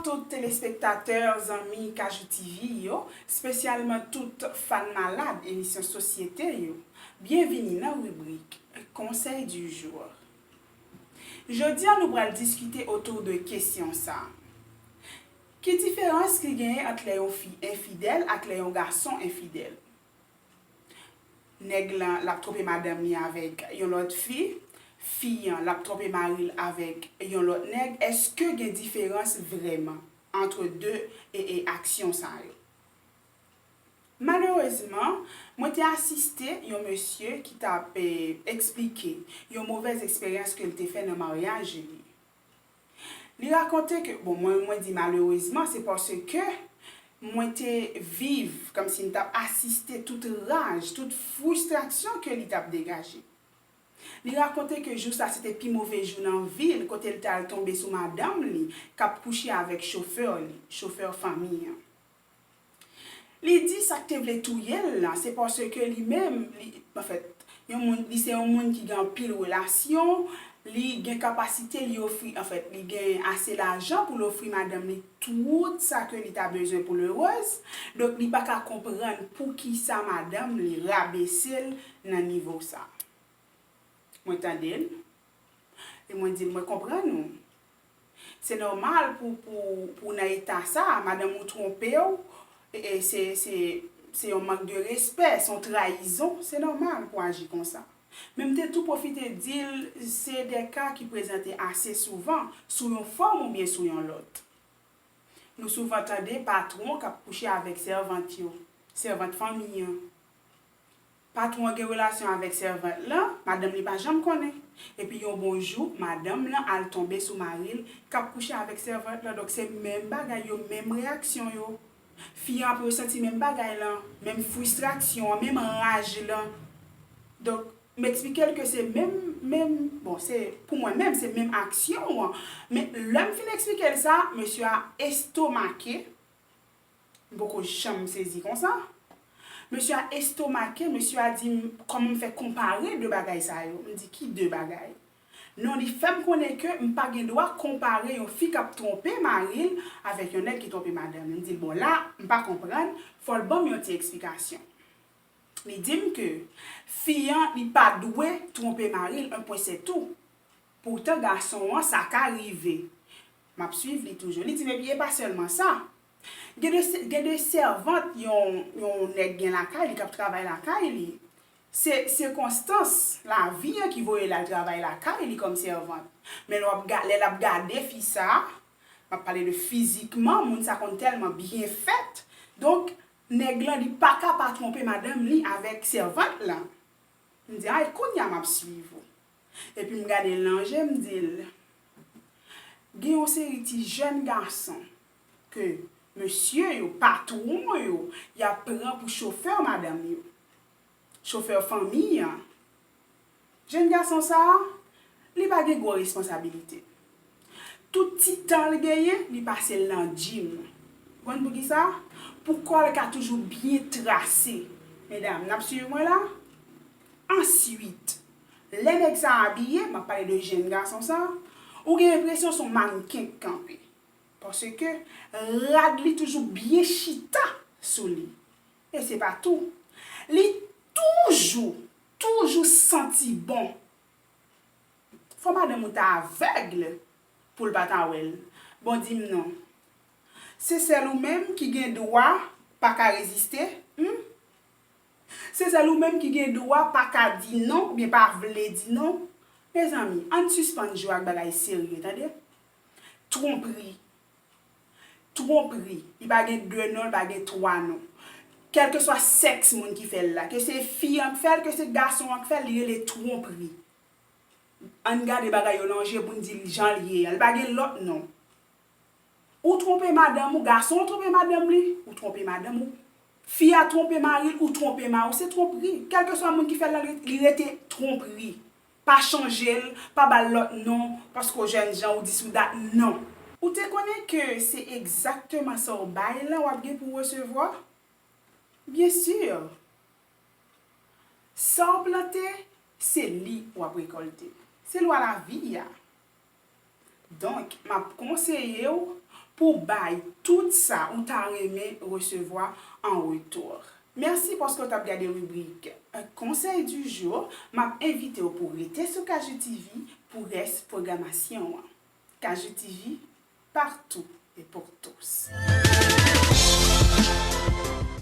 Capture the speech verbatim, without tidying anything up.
Tout telespektatè, zanmi Kajou T V yo, espesyalman tout fan malad emisyon Sosyete yo, byenvini nan ribrik Conseil du jour. Jodi a nou pral diskite otou de kesyon sa. Ki diferans ki genyen ant lè yon fi enfidèl ak lè yon gason enfidèl? Nèg lan, l ap twonpe madanm li avèk yon lòt fi, fi an, l ap twonpe mari l avèk yon lòt nèg. Èske gen diferans vrèman ant de e, e aksyon sa yo? Malerezman, mwen te asiste yon mesye ki t ap, e, eksplike yon movèz eksperyans ke l te fè nan maryaj li. Li rakonte ke, bon, mwen, mwen di malerezman, se paske mwen te viv, kòmsi m t ap asiste tout raj, tout fristrasyon ke li t ap degaje. Li rakonte ke jou sa se te pi move jou nan vi l, kote l t al tonbe sou madanm li, k ap kouche avèk chofè li, chofè fanmi an. Li di sa k te vle touye l la, se paske li menm, li, anfèt, yon moun, li se yon moun ki gen anpil relasyon, li gen kapasite, li ofri, anfèt, li gen ase lajan pou l ofri madanm li tout sa ke li ta bezwen pou l erez. Donk, li pa ka konprann poukisa madanm li rabese l nan nivo sa. Mwen tande l, e mwen di l, mwen konprann ou. Se nòmal pou, pou, pou w nan eta sa, madanm ou twonpe w, e, e se, se, se yon mank de respè, se yon trayizon, se nòmal pou aji konsa. Men m te tou pwofite di l, se de ka ki prezante ase souvan, sou yon fòm oubyen sou yon lòt. Nou souvan tande patwon k ap kouche avèk sèvant yo, sèvant fanmi an. Patwon an gen relasyon avèk sèvant lan, madanm li pa janm konnen. Epi yon bon jou, madanm lan al tonbe sou mari l k ap kouche avèk sèvant lan. Donk se menm bagay yo, menm reyaksyon yo. Fi an ap resanti menm bagay lan, menm fristrasyon an, menm raj lan. Donk, m eksplike l ke se menm, menm, bon, se, pou mwen menm, se menm aksyon an. Men lè m fin eksplike l sa, mesye a estomake. M poko janm sezi konsa. Mesye a estomake, mesye a di m, kòman m fè konpare de bagay sa yo? M di, ki de bagay? Non, li fè m konnen ke m pa gen dwa konpare yon fi k ap twonpe mari l avèk yon nèg ki twonpe madanm li. M di l, bon, la, m pa konprann, fò l ban m yon ti eksplikasyon. Li di m ke fi an, li pa dwe twonpe mari l, un point, c'est tout. Poutan, gason an, sa ka rive. M ap swiv li toujou. Li di m, epi e pa sèlman sa. Gen de, gen de sèvant yon, yon nèg gen lakay li, k ap travay lakay li. Se sikonstans lavi an ki voye l al travay lakay li kòm sèvant. Men lè w ap ga-, lè l ap gade fi sa, m ap pale de fizikman, moun sa konn tèlman byen fèt. Donk, nèg lan, li pa ka pa twonpe madanm li avèk sèvant lan. M di, ay, kounye a m ap swiv ou. Epi m gade l nan je, m di l, gen yon seri ti jèn gason ke mesye yo, patwon yo, y ap pran pou chofè madanm yo, chofè fanmi an. Jèn gason sa a, li pa gen gwo responsabilite. Tout ti tan l genyen, li pase l nan gym. Ou konn poukisa? Pou kò l ka toujou byen trase. Medam, n ap swiv mwen la? Answit, lè nèg sa a abiye, m ap pale de jèn gason sa a, ou gen enpresyon se yon mannken k kanpe. Paske rad li toujou byen chita sou li. E se pa tou. Li toujou, toujou santi bon. Fò madanm ou ta avèg pou l pa ta wè l. Bon, di m non. Se sèl ou menm ki gen dwa pa ka reziste, hmm? Se sèl ou menm ki gen dwa pa ka di non oubyen pa vle di non. Mezanmi, ann sispann jwe ak bagay serye, tande. Twonpri. Twonpri. Li pa gen de non, li pa gen twa non. Kèlkeswa sèks moun ki fè l la, ke se fi an k fè l, ke se gason an k fè l, li rele twonpri. Ann gade bagay yo nan je pou n di l jan l ye a. Li pa gen lòt non. Ou twonpe madanm ou, gason an twonpe madanm li, ou twonpe madanm ou. Fi a twonpe mari l, ou twonpe mari w, se twonpri. Kèlkeswa moun ki fè l la, li rete twonpri. Pa chanje l, pa ba l lòt non, paske w jènjan, ou dis ou dat, non. Ou te konnen ke se egzakteman sa w bay lan w ap gen pou w resevwa? Byen si. Sa w plante, se li w ap rekòlte. Se lwa lavi a. Donk, m ap konseye w pou w bay tout sa ou ta renmen resevwa an retou. Mèsi paske w t ap gade ribrik Conseil du jour. M ap envite w pou w rete sou Kajou T V pou rès pwogramasyon an. Kajou T V, partout et pour tous.